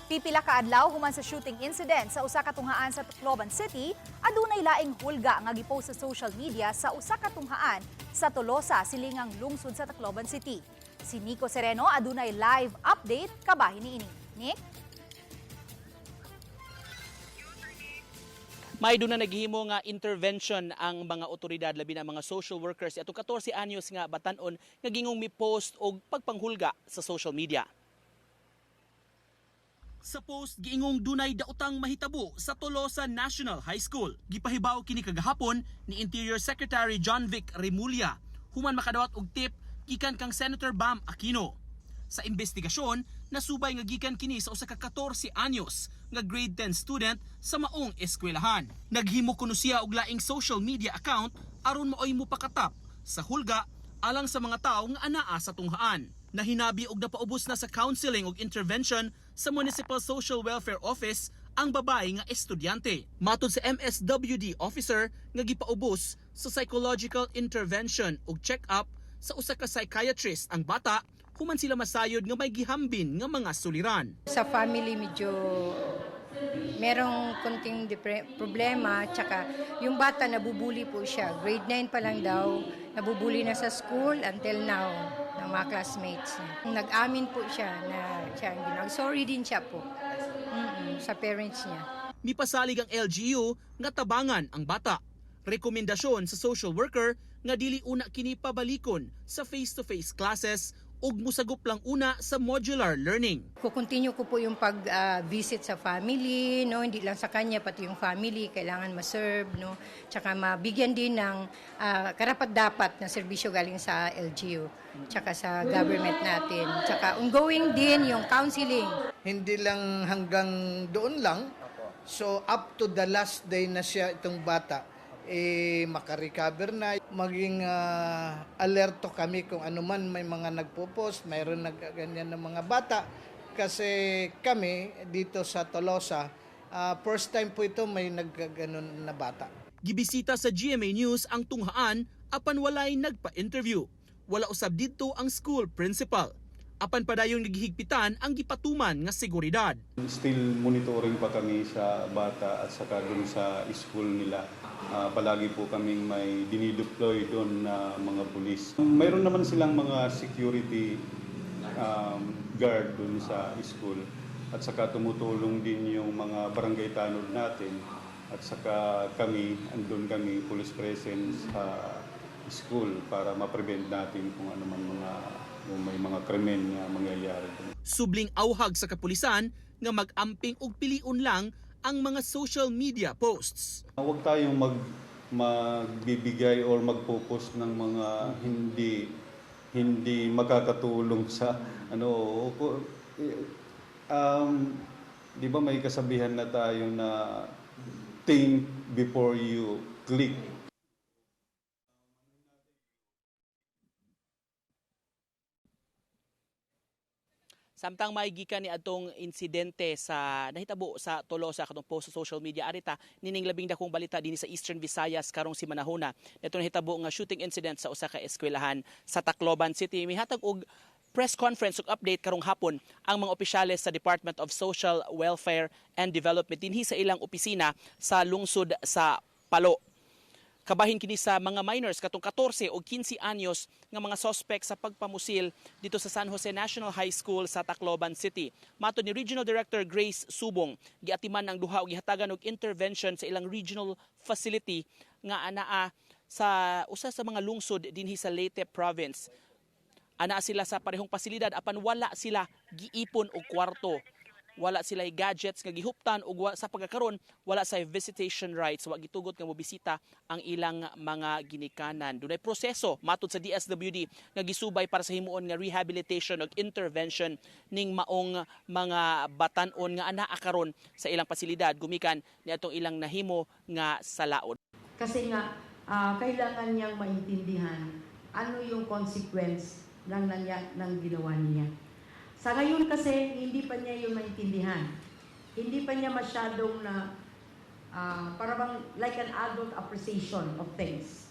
Pipila ka adlaw human sa shooting incident sa usa ka tunghaan sa Tacloban City, adunay laing hulga nga gipost sa social media sa usa ka tunghaan sa Tolosa, silingang lungsod sa Tacloban City. Si Nico Sereno adunay live update kabahin niini. Nick? May na naghihimo nga intervention ang mga otoridad, labi na ang mga social workers, atong 14 anyos nga batan-on nga gingong mi-post og pagpanghulga sa social media. Sa post, giingong dunay daotang mahitabo sa Tolosa National High School. Gipahibaw kini kagahapon ni Interior Secretary John Vic Remulla human makadawat og tip gikan kang Senator Bam Aquino. Sa investigasyon, nasubay nga gikan kini sa usa ka 14 anyos nga grade 10 student sa maong eskwelahan. Naghimo kuno siya og laing social media account aron maoy mopakatap sa hulga alang sa mga tawo nga anaa sa tunghaan. Nahinabi og napaubos na sa counseling ug intervention sa Municipal Social Welfare Office ang babae nga estudyante. Matod sa MSWD officer nga gipaubos sa psychological intervention ug check-up sa usa ka psychiatrist ang bata human sila masayod nga may gihambin nga mga suliran. Sa family, medyo merong konting problema, tsaka yung bata, nabubuli po siya. Grade 9 pa lang daw, nabubuli na sa school until now ng mga classmates niya. Nag-amin po siya na siya ang ginag. Sorry din siya po sa parents niya. Mipasalig ang LGU nga tabangan ang bata. Rekomendasyon sa social worker nga dili una kini pabalikon sa face-to-face classes ug musagop lang una sa modular learning. Kukontinue ko po yung pag-visit sa family, no? Hindi lang sa kanya, pati yung family, kailangan ma-serve, no? Tsaka mabigyan din ng karapat-dapat na serbisyo galing sa LGU, tsaka sa government natin. Tsaka ongoing din yung counseling. Hindi lang hanggang doon lang. So up to the last day na siya, itong bata, eh, makarecover na. Maging alerto kami kung ano man may mga nagpo-post, mayroon nagganyan ng mga bata. Kasi kami dito sa Tolosa, first time po ito may nagkaganon na bata. Gibisita sa GMA News ang tunghaan apan walay nagpa-interview. Wala usab didto ang school principal. Apan padayon nga gihigpitan ang gipatuman nga seguridad. Still monitoring pa kami sa bata at saka dun sa school nila. Palagi po kaming may dinideploy doon na mga pulis. Mayroon naman silang mga security guard doon sa school at saka tumutulong din yung mga barangay tanod natin at saka kami, andun kami, police presence sa school para ma-prevent natin kung ano man mga kung may mga krimen na mangyayari doon. Subling awhag sa kapulisan nga mag-amping og piliun lang ang mga social media posts. Huwag tayong magbibigay or magpo-post ng mga hindi hindi makakatulong sa ano 'di ba, may kasabihan na tayo na "Think before you click." Samtang may gikan ni atong insidente sa nahitabo sa Tolosa, katong post sa social media, arita nining labing dakong balita dinhi sa Eastern Visayas karong simanahuna. Nato nahitabo nga shooting incident sa usa ka eskwelahan sa Tacloban City. Mihatag og press conference ug update karong hapon ang mga opisyales sa Department of Social Welfare and Development dinhi sa ilang opisina sa lungsod sa Palo. Kabahin kini sa mga minors, katong 14 o 15 anyos nga mga suspect sa pagpamusil dito sa San Jose National High School sa Tacloban City. Matod ni Regional Director Grace Subong, giatiman ang duha og gihatagan og intervention sa ilang regional facility nga anaa sa usa sa mga lungsod dinhi sa Leyte Province. Anaa sila sa parehong pasilidad apan wala sila giipon og kwarto. Wala sila gadgets nga gihuptan ug sa pagkakaron wala sa visitation rights, wa gitugot nga mobisita ang ilang mga ginikanan. Dunay proseso matud sa DSWD nga gisubay para sa himuon nga rehabilitation ug intervention ning maong mga batan-on nga anaa karon sa ilang pasilidad gumikan niadtong ilang nahimo nga salaod. Kasi nga, kailangan niyang maintindihan ano yung consequence ng ginawa niya. Sa ngayon kasi, hindi pa niya yung maintindihan. Hindi pa niya masyadong na, para bang like an adult appreciation of things.